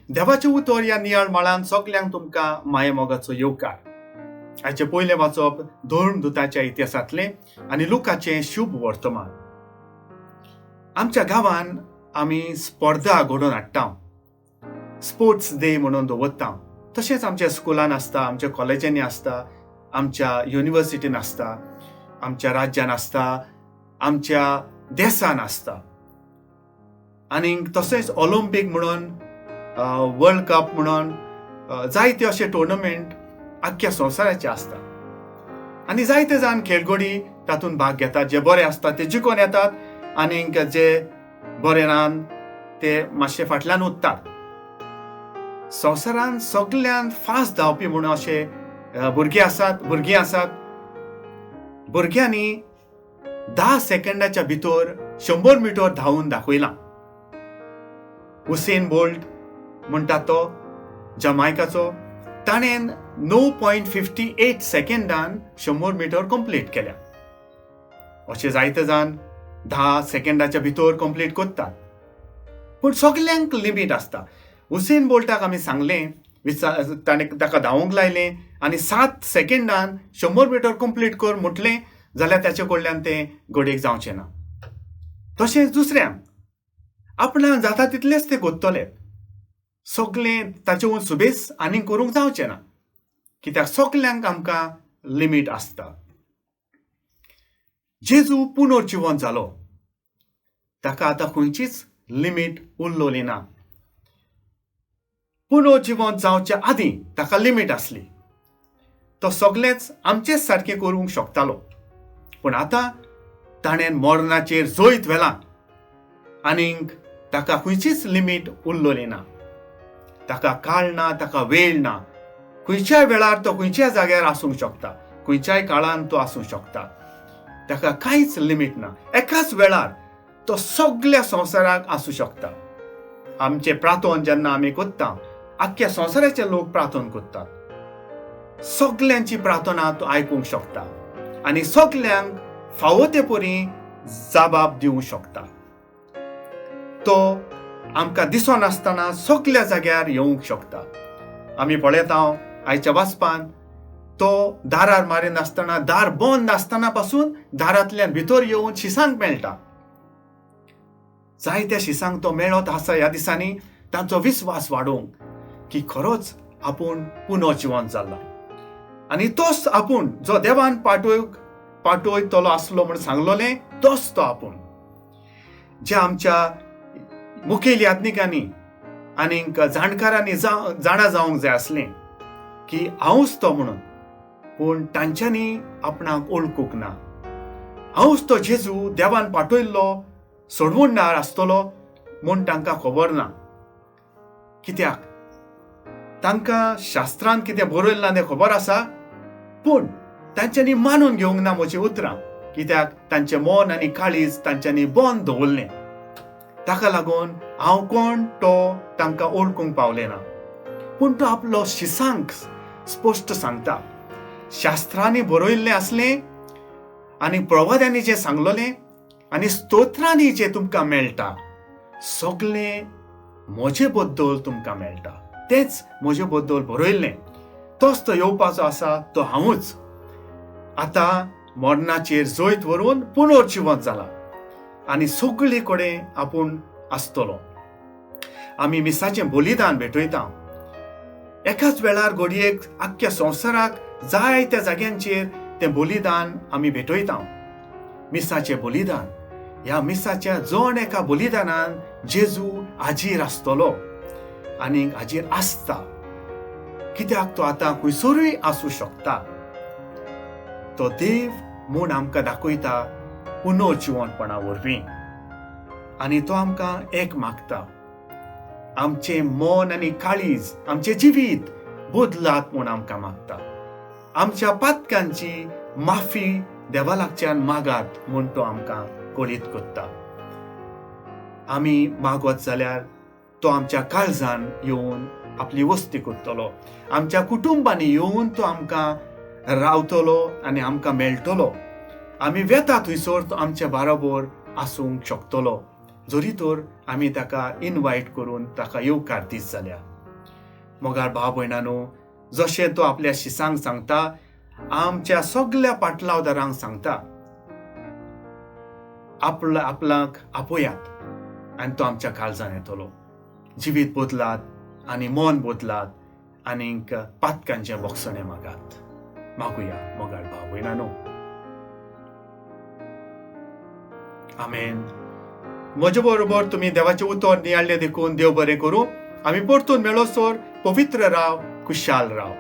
देवाचें उतर ह्या नियाळ माळान सगल्यांक तुमकां मायेमोगाचो येवकार. आयचें पयलें वाचप धर्मदुताच्या इतिहासांतलें आनी लुकाचें शुभ वर्तमान. आमच्या गांवान आमी स्पर्धा घडोवन हाडटा, स्पोर्ट्स डे म्हणून दवरता. तशेंच आमच्या स्कुलान आसता, आमच्या कॉलेजींनी आसता, आमच्या युनिवर्सिटीन आसता, आमच्या राज्यान आसता, आमच्या देसान आसता. आनी तशेंच ऑलिम्पीक म्हणून, वर्ल्ड कप म्हणून जायते अशे टुर्नामेंट आख्ख्या संवसाराचे आसता आनी जायते जाण खेळगडी तातूंत भाग घेतात. जे बरे आसतात ते जिखून येतात आनी जे बरे ना ते मातशे फाटल्यान उरतात. संवसारांत सगळ्यांत फास्ट धांवपी म्हणून अशे भुरगे आसात, भुरगीं आसात. भुरग्यांनी 10 सेकंडाच्या भितर 100 मिटर धांवून दाखयलां. हुसेन बोल्ट म्हणटा तो जमायकाचो, ताणें 9.58 सेकंडान 100 मिटर कंप्लीट केल्या. अशे जायते जाण 10 सेकंडाच्या भितर कंप्लीट करतात, पूण सगल्यांक लिमीट आसता. हुसेन बोल्टाक आमी सांगलें, ताणें ताका धांवूंक लायलें आनी 7 सेकंडान 100 मिटर कंप्लीट कर म्हटलें जाल्यार ताचे कडल्यान तें घडयेक जावचें ना. तशेंच दुसऱ्यांक आपणाक जाता तितलेंच ते करतले, सगळें ताचे वयर सुबेस आनीक करूंक जावचें ना, कित्याक सगल्यांक आमकां लिमीट आसता. जेजू पुनर्जिवन जालो, ताका आतां खंयचीच लिमीट उरलोली ना. पुनर्जिवन जावच्या आदीं ताका लिमीट आसली, तो सगळेंच आमचेच सारकें करूंक शकतालो, पूण आतां ताणें मरणाचेर जैत व्हेलां आनीक ताका खंयचीच लिमीट उरलोली ना. ताका काळ ना, ताका वेळ ना. खंयच्याय वेळार तो खंयच्याय जाग्यार आसूंक शकता, खंयच्याय काळान तो आसूंक शकता. ताका कांयच लिमीट ना. एकाच वेळार तो सगल्या संवसाराक आसूं शकता. आमचे प्रार्थन जेन्ना आमी करता, आख्ख्या संवसाराचे लोक प्रार्थन करतात, सगल्यांची प्रार्थना तो आयकूंक शकता आनी सगल्यांक फावो ते परी जबाब दिवंक शकता. तो आमकां दिसनासतना सगल्या जाग्यार येवंक शकता. आमी पळयता आयच्या वाचपान, तो दारार मारिनासतना, दार बंद आसतना पासून दारांतल्यान भितर येवन शिसांक मेळटा. जायत्या शिसांक तो मेळत आसा ह्या दिसांनी, तांचो विस्वास वाडोवंक की खरोच आपूण पुनर्जिवन जाला आनी तोच आपूण जो देवान पाठयतलो आसलो म्हूण सांगलोलें तोच तो आपूण. ज्या आमच्या मुखेल याज्ञिकांनी आनीक जाणकारांनी जाणा जावंक जाय आसलें की हांवूच तो म्हणून, पूण तांच्यांनी आपणाक वळखूंक ना. हांवूच तो जेजू देवान पाठयल्लो सोडवणदार आसतलो म्हूण तांकां खबर ना. कित्याक तांकां शास्त्रान कितें बरयलां तें खबर आसा, पूण तांच्यांनी मानून घेवंक ना म्हजीं उतरां, कित्याक तांचें मन आनी काळीज तांच्यांनी बंद दवरलें. ताका लागून हांव कोण तो तांकां वळखूंक पावलें ना. पूण तो आपलो शिसांक स्पश्ट सांगता, शास्त्रांनी बरयल्लें आसलें आनी प्रवाद्यांनी जें सांगलोलें आनी स्तोत्रांनी जें तुमकां मेळटा सगळें म्हजे बद्दल तुमकां मेळटा, तेंच म्हजे बद्दल बरयल्लें. तोच तो येवपाचो आसा, तो हांवूच. आतां मरणाचेर जैत व्हरून पुनर्जिवन जाला आनी सगळे कडेन आपूण आसतलो. आमी मिसाचें बलिदान भेटयता. एकाच वेळार घडयेक आख्ख्या संवसाराक जायत्या जाग्यांचेर तें बलिदान आमी भेटयता. मिसाचें बलिदान, ह्या मिसाच्या जण एका बलिदानान जेजू हाजीर आसतलो आनी हाजीर आसता, कित्याक तो आतां खंयसरूय आसूं शकता. तो देव म्हूण आमकां दाखयता पुनर्जिवनपणा वरवीं आनी तो आमकां एक मागता, आमचें मन आनी काळीज, आमचें जिवीत बदलात म्हूण आमकां मागता. आमच्या पातकांची माफी देवा लागच्यान मागात म्हूण तो आमकां कळीत करता. आमी मागत जाल्यार तो आमच्या काळजान येवन आपली वस्ती करतलो, आमच्या कुटुंबांनी येवन तो आमकां रावतलो आनी आमकां मेळटलो. आमी वेता थंयसर तो आमच्या बरोबर आसूंक शकतलो, जरी तर आमी ताका इनवायट करून ताका येवकार दीत जाल्यार. मोगाळ भाव भयणानो, जशें तो आपल्या शिसांक सांगता, आमच्या सगल्या पाटलावदारांक सांगता, आपला आपणाक आपोयात आनी तो आमच्या काळजान येतलो. जिवीत बदलात आनी मन बदलात आनीक पातकांचें बोगसणें मागात. मागुया मोगाळ भाव भयणानो. आमेन. म्हजे बरोबर तुमी देवाचें उतर नियाळ्ळें देखून देव बरें करूं. आमी परतून मेळोसर पवित्र राव, खुशाल राव.